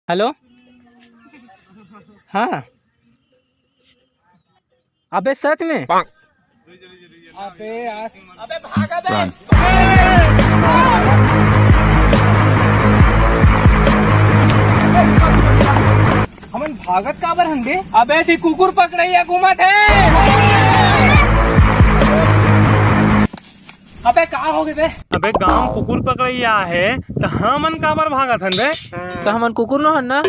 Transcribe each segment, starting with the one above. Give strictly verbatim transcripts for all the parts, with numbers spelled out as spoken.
Hello. हाँ। अबे सच में। अबे यार। अबे भागा बे। हमन भागत काबर हन बे? अबे ती कुकुर पकड़इया घूमत हे। अबे का होगे बे? अबे गांव कुकुर पकड़इया हे त हमन काबर भागत हन बे? त हमन कुकुर नो हन ना।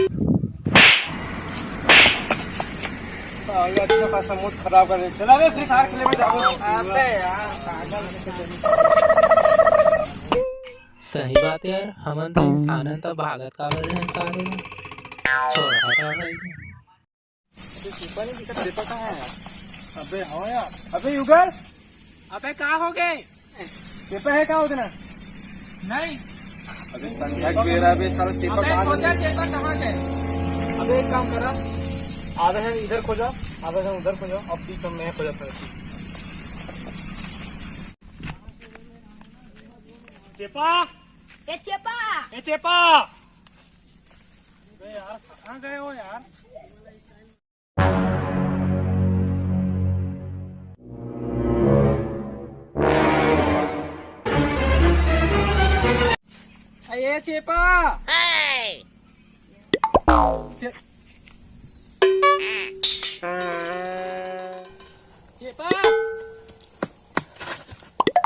साले अच्छा खासा मूड खराब कर दे। चला बे, फ्री फायर खेले में जाबो। अबे यार, पागल। सही बात यार, हमन तो इंसान हन, त भागत काबर हन साले? छोड़, हटा भाई। अबे चेपा नहीं दिखत, चेपा कहाँ है यार? अबे हाँ यार, अबे युगल, अबे का होगे? चेपा है का उतना? नहीं। अबे संध्या के बेरा बे, साला चेपा अबे कहाँ खोजा गया? चेपा कहाँ गए? अबे एक काम करा, आधा जन इधर खोजा, आधा जन उधर खोजा, अब बीच में मैं खोजा था। चेपा, ए चेपा, ए चेपा। अबे यार, कहाँ गए हो यार? ए चेपा। चे-, चेपा।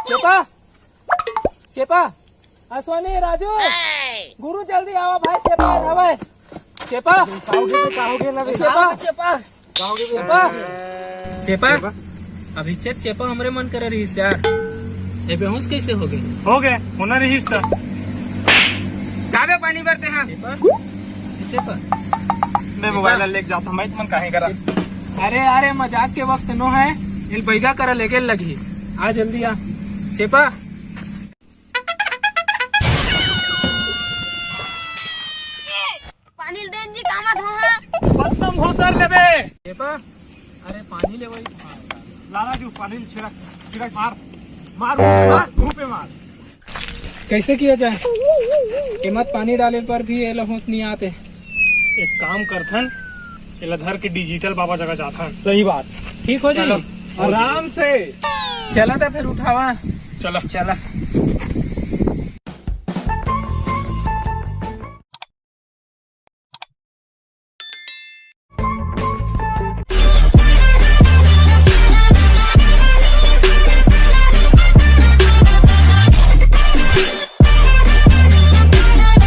चेपा। चेपा। अश्वनी, राजू, गुरु जल्दी आवा भाई, चेपा आवा। चेपा। का होगे बे, का होगे ना बे? चेपा, चेपा। का होगे बे? चेपा। चेपा। अभी चेत चेपा हमरे मन करे रहिस यार। ये बेहोश कैसे होगे? होगे, होना रहिस त। का बे पानी भरते हैं? चेपा। चेपा। ले मोबाइल लेके जाता मैं, तुमन काहे करा? अरे, अरे, मजाक के वक्त नो है। इल बैगा करा लेके लगी। आ जल्दी आ। चेपा। पानी ल देन जी, कामा धोहा। बदतम हो सर लेबे। चेपा, अरे पानी ले भाई। लाला जू, पानी ल छिड़क, छिड़क मार, मार, मार, मुंह पे मार। कैसे किया जाए? एमत पानी डाले पर भी एला होश नहीं आते। एक काम करथन, एला धर के डिजिटल बाबा जगह जाथन। सही बात। ठीक हो जाई। चलो। आराम से। चला था फिर उठावा। चला। चला।